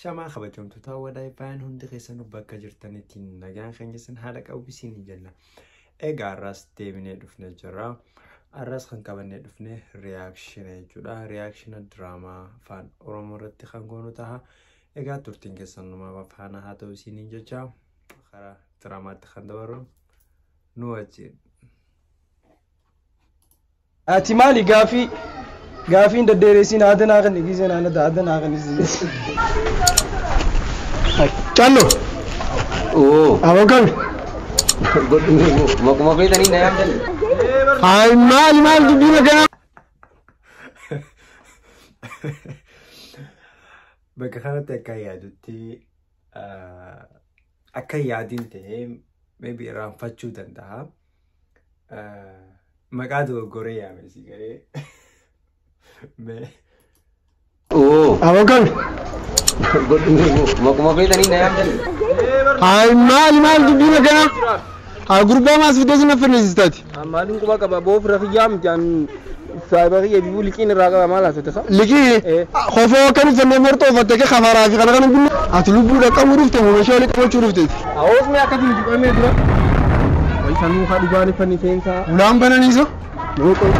Shamaa kabajamtoota wadaay hundi keessanuu bakka jirtanitti nagaan keenya isin haala qabu isin jenna. Egaa har'as deebinee dhufnee jirra. Har'as kan qabannee dhufne reaction jechuudha. Reaction diraamaa afaan Oromoo irratti kan goonu ta'a. Egaa turtiin keessan numaaf faana haa ta'u isiniin jecha karaa diraamaatti kan dabarru nu wajjin. Ati maali gaafii gaafiin deddeereessiin aadanaa kan giseen aanada aadanaa kan Callo. Oo. Aboo kami? Makuma feetanii na yaamtan. Hayi maali maali dubbii akkanaa? Bakka kanatti akka yaadutti akka yaadiin ta'ee maybe irraanfachuu danda'a. Maqaa dogoggoree yaame si garee. Mee Oo. Aboo kami? Makuma feetanii na yaamtan. Hayi maali maali dubbii akkanaa? Haa gurbaa maas fidee sin affeerrisiistaati. Maaliin quba qaba boof rafiyyaa mitaan saayiba kiyya bifuu liqiin irraa qaba maal haasota sa? Liqii kofoo akkan uffannee mortoo uffatte kee kafaraa fi kana kana bunne ati lubbuudha qabuu dhufte moo meeshaa walii qabachuu dhufteeti. Hawaasni akkasiin tuqamee dura. Wayi sanuu haa dhugaan iffanni seensaa. Ulaan bananiisa. Nuu qoy.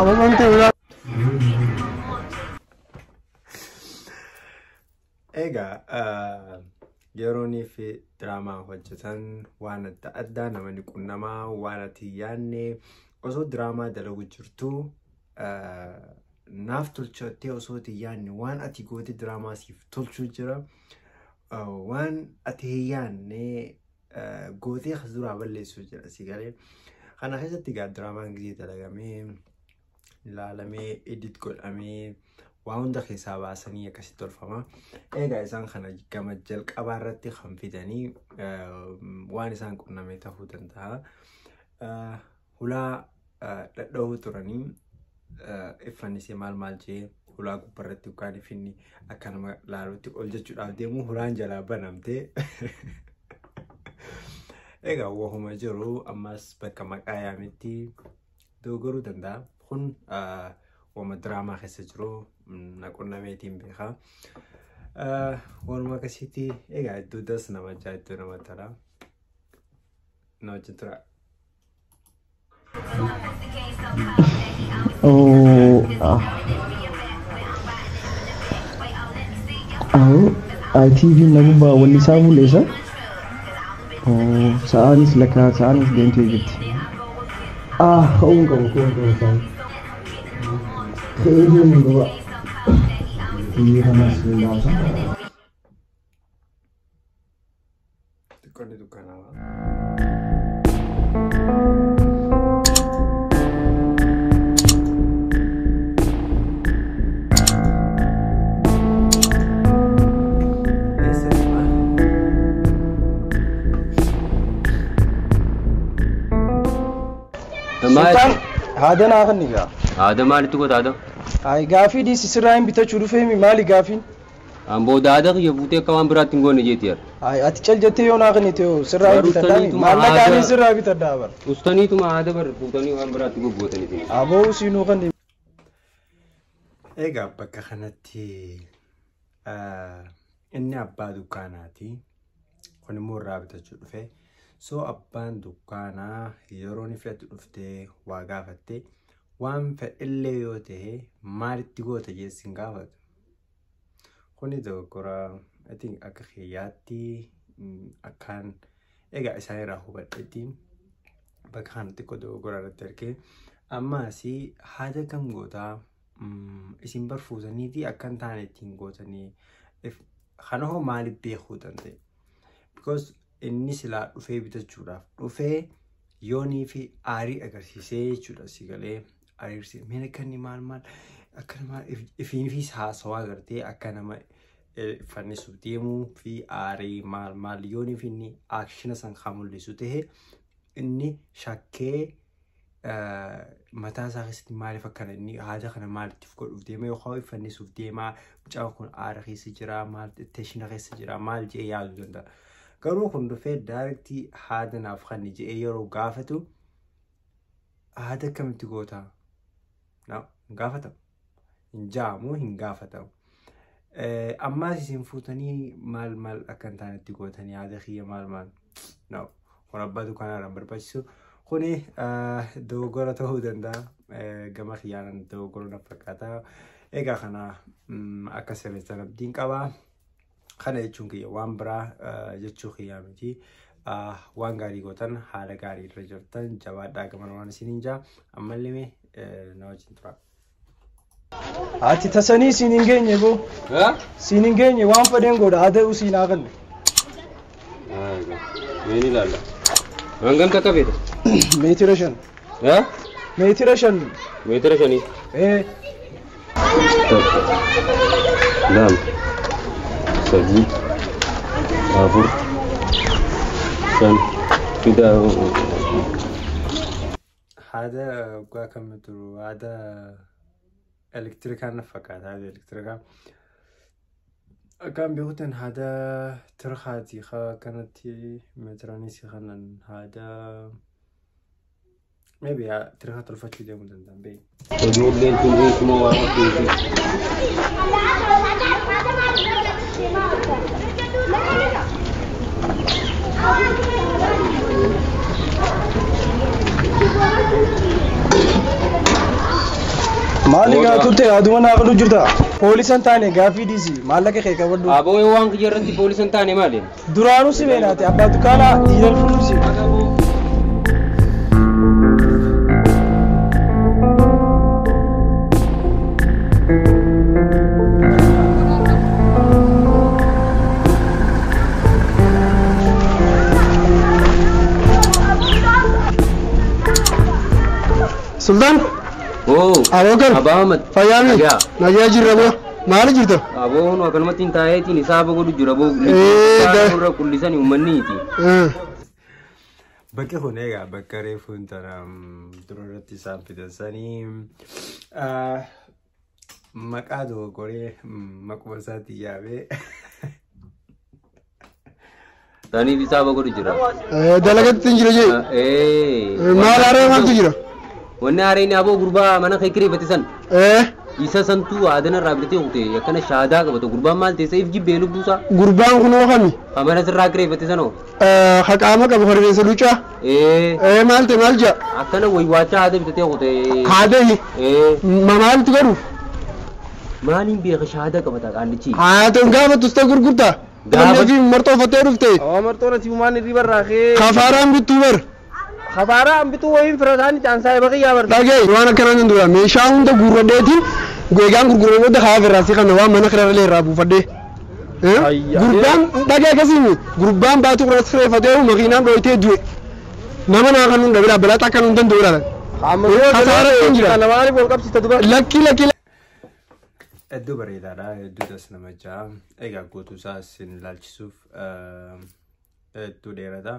Aboo bantee ulaan. Egaa yeroonii fi diraamaa hojjetan waan adda addaa namni qunnamaa waan ati hin yaadne osoo diraamaa dalagu jirtu naaf tolchattee osoo ati hin yaadne waan ati goote diraamaa siif tolchuu jira. Waan ati hin yaadne gootee as duraa balleessuu jira si galee. Kana keessatti egaa diraamaan gisee dalagamee ilaalamee edit godhamee waa hunda keessaa baasanii akkasitti tolfama. Egaa isaan kana gama jalqabaa irratti kan fidanii waan isaan qunname ta'uu danda'a. Hulaa dhadha'uu turanii iffannisee maal maal jee hulaa gubbaarratti yookaan ifinni akka nama laalutti ol jechuudhaaf deemu hulaan jalaa banamtee. Egaa wahuma jiru ammas bakka maqaa yaametti dogoggoruu danda'a. Kun wama diraamaa keessa jiru na qunnameetiin beeka. Waanuma akkasiitti egaa iddoo das nama jaa iddoo nama tola. Na wajjin tura. Oh, ah. ITV na gubbaa wanni isaa fuulleessa. Oh, sa'aanis lakkaa sa'aanis deemtee jirti. Ah, ka'uun qabu ka'uun qabu sa'aan. Ka'ee deemuun qaba. Biyya kanas laata. Xiqqoonni dukkanaawaa. Eessa deemaa? Maal? Aadanaa kan egaa. Aada maalitti goota aada? Hayi gaafii dhiisi sirraa hin bitachuu dhufeemi maali gaafiin? An booda aada kiyya fuutee akka waan biraatti hin goone jeeti yaada. Hayi ati cal jettee yoo naa kennite yoo sirraa hin Garuu bitadhaa taniituma maallaqaanis aadaa- sirraa bitadhaa bara. Ustaniituma aada bar fuutanii waan biraatti goggootaniiti. Aboo siinuu kan Egaa bakka kanatti inni abbaa dukkaanaati. Kun immoo irraa bitachuu dhufe. So abbaan dukkaanaa yeroo inni fedhatu dhuftee waa gaafatte waan fedhillee yoo ta'e maalitti goota jeessi hin gaafatu. Kuni dogoggora I think akka kiyyaatti akkaan egaa isaan irraa hubadhetti bakka kana xiqqoo dogoggora irratti argee ammaas haada kam gootaa isin barfuusaniiti akka hin taane ittiin gootanii kana hoo maaliif beekuu danda'e? Because inni silaa dhufee bitachuudhaaf dhufee yoonii fi aarii agarsiisee jechuudha si galee ariirsee mee akka inni maal maal akka nama ifiifis haasawaa agartee akka nama fannisuuf deemuu fi aarii maal maal yoonii fi inni aakshina san kan mul'isu ta'e inni shakkee mataa isaa keessatti maaliif akkana inni haada kana maaliif godhuuf deema yookaan fannisuuf deemaa mucaan kun aara keessa jira maal teeshina keessa jira maal jedhee yaaduu danda'a. Garuu kun dhufee daayirektii haada naaf kanni jedhee yeroo gaafatu haada akkamitti gootaa? Hin gaafatamu. Hin jaamu hin gaafatamu. Ammaas isin fuutanii maal maal akka hin taanetti gootanii haada kiyya maal maal. No, kun abbaa dukkaanaa irraan barbaachisu. Kuni dogoggora ta'uu danda'a. Gama kiyyaan dogoggora na fakkaata. Egaa kana akka sirreessan abdiin qaba. Kana jechuun kiyya waan biraa jechuu kiyyaa miti. Waan gaarii gootan haala gaarii irra jirtan jabaadhaa gama waan isiniin jaa. Ammallee mee na wajjin tura. Ati tasanii siin hin geenye boo. Siin hin geenye waan fedheen godha haa ta'u siin haa kennu. Mee ni ilaalla. Hangam takka feeta? Meetira 5. Meetira 5. Meetira 5. Ee. 1 2 3 4 5 fida. Haada waggaa kam turu haada elektirikaan na fakkaata haada elektirikaa. Akkaan beekutan haada tirkaati kanatti meetiraanis kanan haada maybe tirkaa tolfachuu deemuu danda'an beeku. Ijoolleen tun eessuma waan hojjetu. Maali gaatutte aduma naa qalu jirta. Poolisan taane gaaffii dhiisi maallaqa kee qabadhu. Aboo waan kiyya irratti poolisan taane maali? Duraanuu si beenaate abbaa dukkaanaa diinal fuudhusi. Sultan. Oh, Aboo Abaa Ahmad. Fayyaami. Nagaa jirra boo. Maali jirta? Aboo nu akkanumatti hin taa'eetiin hisaaba godhu jira boo. Irra qullisan uummanniiti. Bakki kun egaa bakka reefuun tana dura irratti isaan fidan sanii maqaa dogoggoree maquma isaatti yaabee. Saniif hisaaba godhu jira. Dalagatti hin jira jee. Maal haaree maaltu jira? Wanni haareen aboo gurbaa mana kee kireeffate san. Isa santuu aadana irraa bitatee kute akkana shaadaa qabata gurbaan maal ta'e if jibbee lubbuusaa. Gurbaan kun hoo kami? Mana sirraa kireeffate sanoo. Haqaama qabu rifeensa luucaa. Maal ta'e maal ja'a? Akkana waywaachaa haada bitatee kute. Haada maaltu godhu? Maaliin beeka shaadaa qabata qaallichi? Haa ta'u gaafa tustee gurgurtaa? Gaafa fi marxoo uffattee dhufte. Marxoon asii uumaan irri barraaqee. Kafaaraan bittuu bar. Kafaaraan bituu wayiin fira isaanii caansaa baqiyyaa barta. Dhagee waan akkanaa hin dura meeshaa hunda guurradheetiin eegaan gurguree booda haa irraa si kana waan mana kirarlee irraa buufadhee. Gurbaan dhagee akkasii gurbaan baatu kuras kireeffatee makiinaan dhooytee du'e. Nama naa kan hunda bira balaa akka hin danda'u laala. Kasaara hin jira. Maaliif wal qabsiista duba? Lakki lakki. Hedduu bareedaadha. Hedduu das nama ja'a. Egaa guutuu isaa isin ilaalchisuuf hedduu dheerata.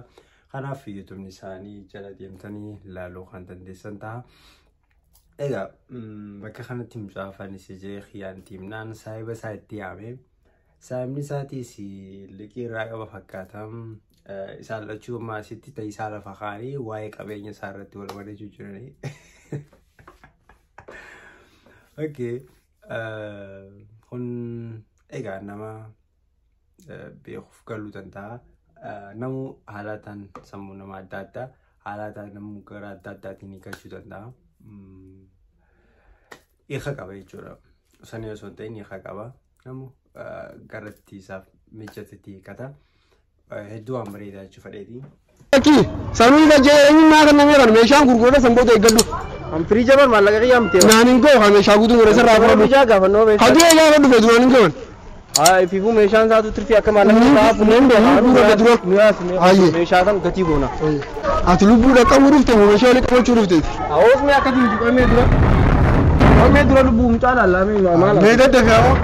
Kanaaf yuutuubni isaanii jala deemtanii ilaaluu kan dandeessan ta'a. Egaa bakka kanatti mucaa afaan isii jee kiyyaan tiimnaan saahiba isaa itti yaame. Saahibni isaatiis liqii irraa qaba fakkaata. Isaan lachuu ammaa asitti ta'e isaa lafa kaa'anii waa'ee qabeenya isaa irratti wal mari'achuu jiranii. Okay. Kun egaa nama beekuuf galuu danda'a. Namu haalaataan sammuu nama adda addaa haalaataan namuu gara adda addaatiin hiikachuu danda'a. Hiika qaba jechuudha. Sanii osoo hin ta'in hiika qaba. Namu garatti isaaf mijatetti hiikata. Hedduu waan bareedaa jechuu fedheeti. Lakki sanuu gajjee eenyummaa kan namee kan meeshaan gurgurata san booda eeggadhu. Firii jaban maallaqa qiyyaa miti. Naan hin ga'u kan meeshaa guutuu godhe sirraa fudhadhu. Meeshaa gaafannoo meeshaa. Haduu eegaa fudhu feetu naan hin ga'u. Fiifuu meeshaan isaatu tirfii akka maallaqa isaa Funneen beekaa dura. Meeshaa san gatii goona. Ati lubbuu dhaqqabuu dhufte moo meeshaa walii qabachuu dhufteeti? Hawaasni akkasii miti qomee dura. Qomee dura lubbuu mucaa laallamee maal? Mee daddafee hawaa.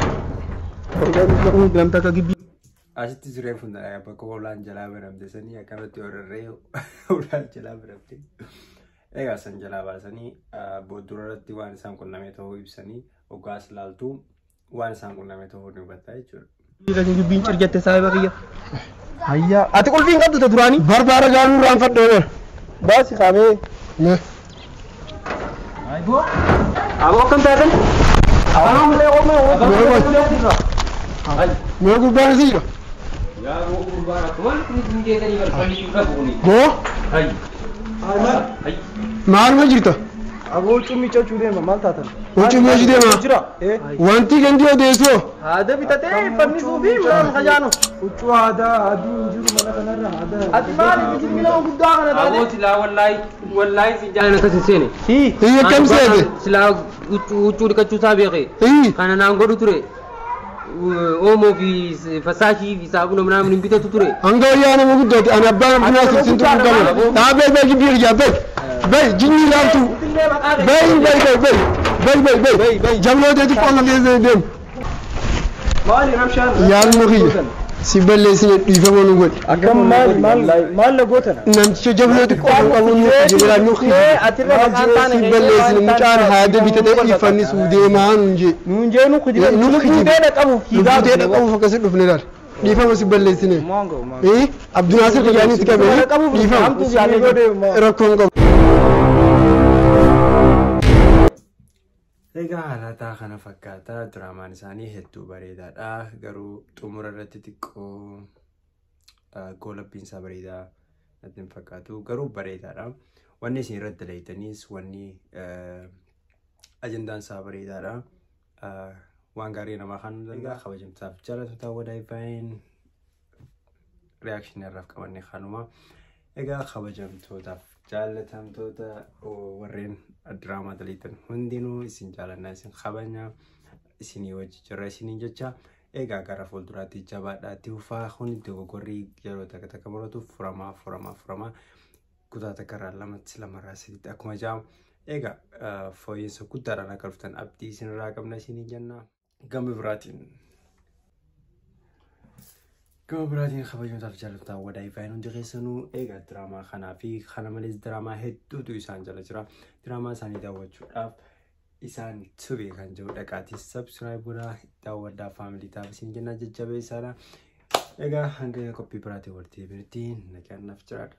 Namta akka gibbii. Asitti siree fuuldura bakka ulaan jalaa banamte sanii akkanatti horarree ulaan jalaa banamte. Egaa san jalaa baasanii dura irratti waan isaan qunname ta'uu ibsanii hoggaas ilaaltu waan isaan qunname ta'uu ni hubatta jechuudha. Dubbiin cirjatte saahiba kiyya. Hayyaa ati qulfii hin qabdu ta duraanii? Barbaada gaanuu irraan fadhee. Baasi kaamee. Aboo akkam taatan? Aboo malee qomee. Mee gurbaan isa jira? Yaa gurbaan akkuma kun jeetanii balfalli qabu kuni. Boo Hayyi. Hayyi. maaluma jirta? Aboo huccuu miiccachuu deema maal taatan? Huccuu miiccachuu deema? Jira. Wanti gandi odeessoo? Haada bitatee fannisuu fi maal kajaanu. Huccuu aadaa adii hin jiru mana kanarra aadaa. Ati maaliif jirmi nama guddaa kana taate? Aboo silaa wallaahi wallaahi si jaalan akkas hin seene. Hiyya akkam seete? Silaa huccuu dhiqachuu isaa beekee. Hiyyi. Kana naan godhu ture. Oomoo fi fasaashii fi saabuna ምናምን hin bitatu ture. Hanga wayyaa nama guddaati. Ani abbaan abbunaa sirsintu gurgurama. Dhaabee beeki biyya kiyyaa beek. Bay jinni laaftu. Bay bay bay bay. Bay bay bay. Jabloo teeti qonna keessa deemu. Maali rabshaan? Yaaluma kiyya. Si balleessine dhiifama nu godhi. Akkam maali maal maal la gootan? Namticha jabloo xiqqoo qabu nu jira nu kiyya. Atirra maqaan taane Si balleessine mucaan haada bitatee fannisuu deemaa nuun jee. Nuun jee nu kijiba. Nu kijiba. Lubbuu qabuuf Lubbuu ta'e qabuuf akkasi dhufne laal. Dhiifama si balleessine. Abdunaasir kiyyaanii si qabee dhiifama. Rakkoon qabu. Egaa halataa kana fakkaata diraamaan isaanii hedduu bareedaadha. Garuu xumura irratti xiqqoo goolabbiin isaa bareedaa natti hin fakkaatu. Garuu bareedaadha. Wanni isin irratti dalaydaniis wanni ajandaan isaa bareedaadha. Waan gaarii namaa kan danda'a. Kabajamtaaf jaallattoota wadaayifaayin reakshinii irraaf qabanne kanuma. Egaa kabajamtootaaf jaallatamtoota warreen diraamaa dalaytan hundinuu isin jaalannaa isin kabajna isinii wajji jirra isiniin jecha. Egaa gara fuulduraatti jabaadhaatti ufaa kun dogoggorri yeroo takka takka muratu furamaa furamaa furamaa kutaa takka irraa lamatti lamarraa sadiitti akkuma jedhamu. Egaa fooyya'insa guddaadhaan akka dhuftan abdii isinirraa qabna isiniin jenna. Gama biraatiin kabajamtoota jaallatamtoota wadaayifaayin hundi keessanuu egaa diraamaa kanaa fi kana malees diraamaa hedduutu isaan jala jira. Diraamaa isaanii daawwachuudhaaf isaan tube kan jiru dhaqaatii subscribe godhaa daawwadhaa faamilii taaf isin jenna jajjabeessaadha. Egaa hanga qophii biraatiin walitti deebinutti nagaan naaf jiraadha.